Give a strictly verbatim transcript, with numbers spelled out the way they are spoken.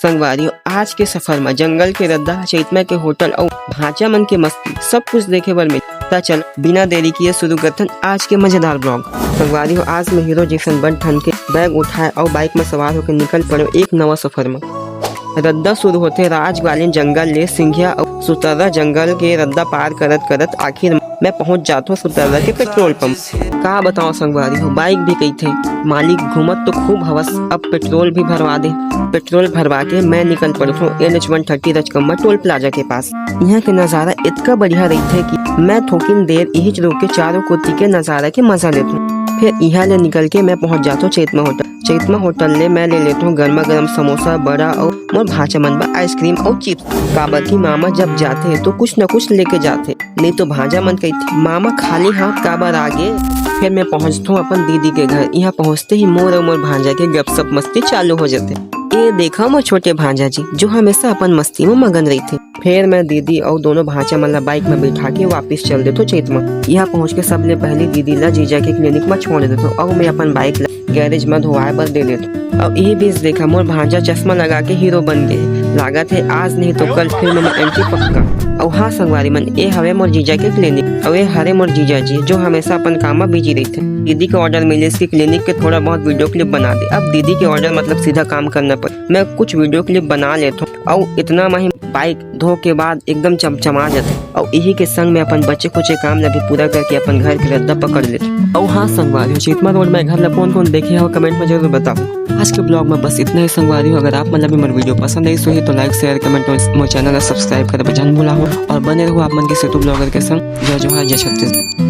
संगवारी हो, आज के सफर म जंगल के रद्दा, चैतमा के होटल अउ भांचा मन के मस्ती, सब कुछ देखे बर मिलही। त चल, बिना देरी किए शुरू करथन आज के मजेदार vlog। संगवारी हो, आज मैं हीरो जैसन बन ठन के बैग उठाए अउ बाइक म सवार होके निकल पड़े एक नवा सफर म। रद्दा शुरू होथे राजग्वालिन जंगल ले, सिंघिया अउ सुतर्रा जंगल के रद्दा पार करत करत आखिर मैं पहुंच जाथों सुतर्रा के पेट्रोल पंप। का बताओ संगवारी हो, बाइक भी कहिथे, मालिक घूमत तो खूब हवस, अब पेट्रोल भी भरवा दे। पेट्रोल भरवा के मैं निकल पड़थों एन एच वन थर्टी रजकम्मा टोल प्लाजा के पास। इहाँ के नजारा इतना बढ़िया रहिथे कि मैं थोकिन देर इहिच रुक के चारों कोती के नजारा के मजा लेथों। फिर इहाँ ले निकल के मैं पहुंच जाथों चैतमा होटल। चैतमा होटल ले मैं ले लेथों गर्मा गर्म समोसा, बड़ा अउ मोर भांचा मन बर आइसक्रीम अउ चिप्स। काबर कि मामा जब जाथे तो कुछ न कुछ लेके जाथे, नहीं तो भांजा मन कहिथे, "मामा खाली हाथ काबर आ गे?" फिर मैं पहुंचथों अपन दीदी के घर। इहाँ पहुंचते ही मोर अउ मोर भांजा के गपशप मस्ती चालू हो जाथे। "ए देखा मोर छोटे भांजा जी, जो हमेशा अपन मस्ती म मगन रहिथे।" फिर मैं दीदी अउ दोनों भांचा मन ला बाइक म बिठा के वापिस चल देथों चैतमा। इहाँ पहुंच के सबले पहली दीदी ला जीजा के क्लिनिक म छोड़ देथों अउ मैं अपन बाइक ला गैरेज म धोवाए बर दे देथों। अउ इही बीच देखा मोर भांजा चश्मा लगा के हीरो बन गे हे। लागत हे आज नहीं तो कल फिल्म म एंट्री पक्का। अउ हाँ संगवारी मन, ए हवे मोर जीजा के क्लिनिक, अउ ए हरे मोर जीजा जी, जो हमेशा अपन काम म बिजी रहिथे। दीदी के ऑर्डर मिलिस कि क्लिनिक के थोड़ा बहुत वीडियो क्लिप बना दे। अब दीदी के ऑर्डर मतलब सीधा काम करना पड़े। मैं कुछ वीडियो क्लिप बना लेथों, अउ इतना म ही बाइक धो के बाद एकदम चमचमा जाथे। अउ इही के संग में अपन बचे खुचे काम ला भी पूरा करके अपन घर के रद्दा पकड़ लेथों। अउ हाँ संगवारी हो, चैतमा रोड में घर ला कौन कौन देखे हो, कमेंट में जरूर बताओ। आज के vlog में बस इतना ही संगवारी हो। अगर आप मन ला भी मोर वीडियो पसंद आइस होही तो लाइक, शेयर, कमेंट अउ मोर चैनल ला सब्सक्राइब करे बर झन भुलाहू। अउ बने रहू आप मन के सेतु ब्लॉगर के संग। जय जोहार, जय छत्तीसगढ़।